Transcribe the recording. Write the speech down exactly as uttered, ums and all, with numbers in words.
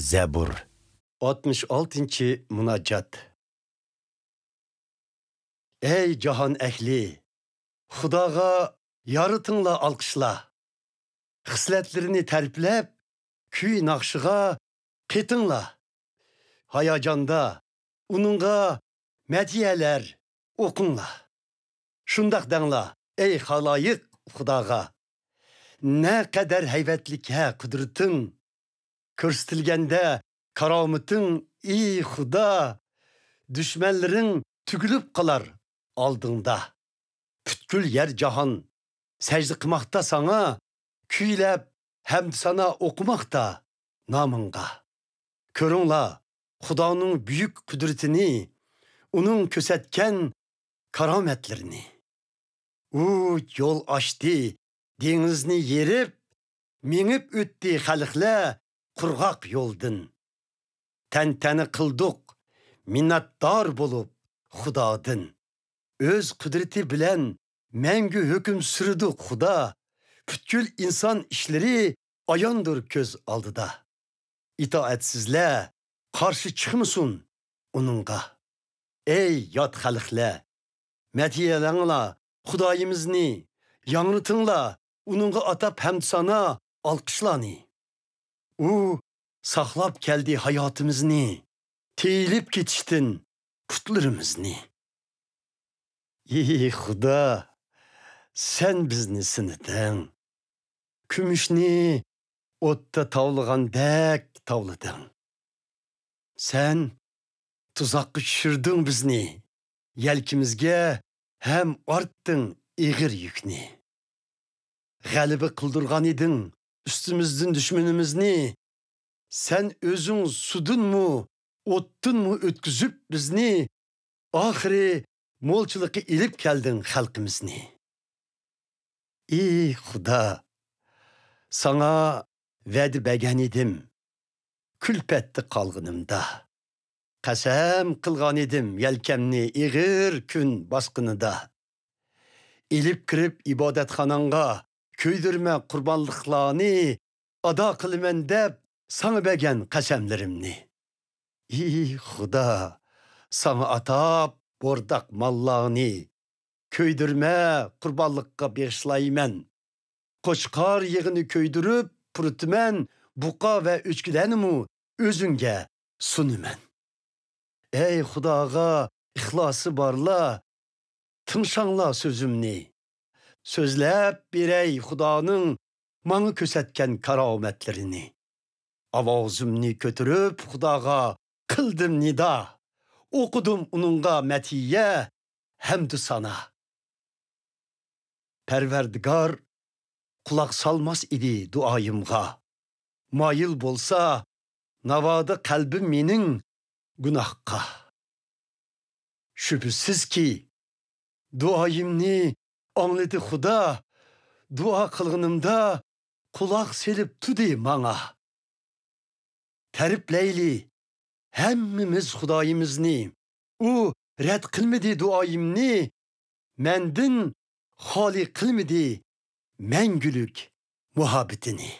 زەبۇر. ئاتمىش ئالتىنچى مۇناجات. ئەي جاھان ئەھلى، خۇداغا يارىتىڭلار ئالقىشلار. خىسلەتلىرىنى تەرىپلەپ، كۈي ناخشىغا قېتىڭلار. ھاياجاندا ئۇنىڭغا مەدھىيەلەر ئوقۇڭلار. شۇنداق دەڭلار، ئەي خالايىق، خۇداغا. نەقەدەر ھەيۋەتلىك ھە قۇدرىتىڭ! كۆرسىتىلگەندە كارامىتىڭ، ئى خۇدا! دۈشمەنلىرىڭ تۈگۈلۈپ قالار ئالدىڭدا. پۈتكۈل يەر جاھان سەجدە قىلماقتا ساڭا، كۈيلەپ ھەمدۇسانا ئوقۇماقتا نامىڭغا. كۆرۈڭلار خۇدانىڭ بۈيۈك قۇدرىتىنى، ئۇنىڭ كۆرسەتكەن كارامەتلىرىنى. ئۇ يول ئاچتى دېڭىزنى يېرىپ، مېڭىپ ئۆتتى خەلقلەر قۇرغاق يولدىن. تەنتەنە قىلدۇق مىننەتدار بولۇپ خۇدادىن. ئۆز قۇدرىتى بىلەن مەڭگۈ ھۆكۈم سۈرىدۇ خۇدا. پۈتكۈل ئىنسان ئىشلىرى ئاياندۇر كۆز ئالدىدا. ئىتائەتسىزلەر قارشى چىقمىسۇن ئۇنىڭغا. ئەي يات خەلقلەر، مەدھىيەلەڭلار خۇدايىمىزنى، ياڭرىتىڭلار ئۇنىڭغا ئاتاپ ھەمدۇسانا ئالقىشلارنى. ئۇ ساقلاپ كەلدى ھاياتىمىزنى، تىيىلىپ كېتىشتىن پۇتلىرىمىزنى. ئى خۇدا، سەن بىزنى سىنىدىڭ، كۈمۈشنى ئوتتا تاۋلىغاندەك تاۋلىدىڭ. سەن تۇزاققا چۈشۈردۈڭ بىزنى، يەلكىمىزگە ھەم ئارتتىڭ ئېغىر يۈكنى. غەلىبە قىلدۇرغان ئىدىڭ ئۈستىمىزدىن دۈشمىنىمىزنى. سەن ئۆزۈڭ سۇدىنمۇ، ئوتتىنمۇ ئۆتكۈزۈپ بىزنى، ئاخىرى مولچىلىققا ئېلىپ كەلدىڭ خەلقىمىزنى. ئى خۇدا، ساڭا ۋەدە بەرگەن ئىدىم، كۈلپەتتە قالغىنىمدا. قەسەم قىلغان ئىدىم يەلكەمنى ئېغىر كۈن باسقىنىدا. ئېلىپ كىرىپ ئىبادەتخاناڭغا كۆيدۈرمە قۇربانلىقلارنى ئادا قىلىمەن دەپ ساڭا بەرگەن قەسەملىرىمنى. ئى خۇدا، ساڭا ئاتاپ بورداق ماللارنى كۆيدۈرمە قۇربانلىققا بېغىشلايمەن. قوچقار يېغىنى كۆيدۈرۈپ پۇرىتىمەن، بۇقا ۋە ئۆچكىلەرنىمۇ ئۆزۈڭگە سۇنىمەن. ئەي خۇداغا ئىخلاسى بارلار، تىڭشاڭلار سۆزۈمنى. سۆزلەپ بېرەي خۇدانىڭ ماڭا كۆرسەتكەن كارامەتلىرىنى. ئاۋازىمنى كۆتۈرۈپ خۇداغا قىلدىم نىدا، ئوقۇدۇم ئۇنىڭغا مەتھىيە ھەمدۇ سانا. پەرۋەردىگار قۇلاق سالماس ئىدى دۇئايىمغا، مايىل بولسا ناۋادا قەلبىم مېنىڭ گۇناھقا. شۈبھىسىزكى، دۇئايىمنى ئاڭلىدى خۇدا، دۇئا قىلغىنىمدا قۇلاق سېلىپ تۇردى ماڭا. تەرىپلەيلى ھەممىمىز خۇدايىمىزنى، ئۇ رەت قىلمىدى دۇئايىمنى، مەندىن خالىي قىلمىدى مەڭگۈلۈك مۇھەببىتىنى.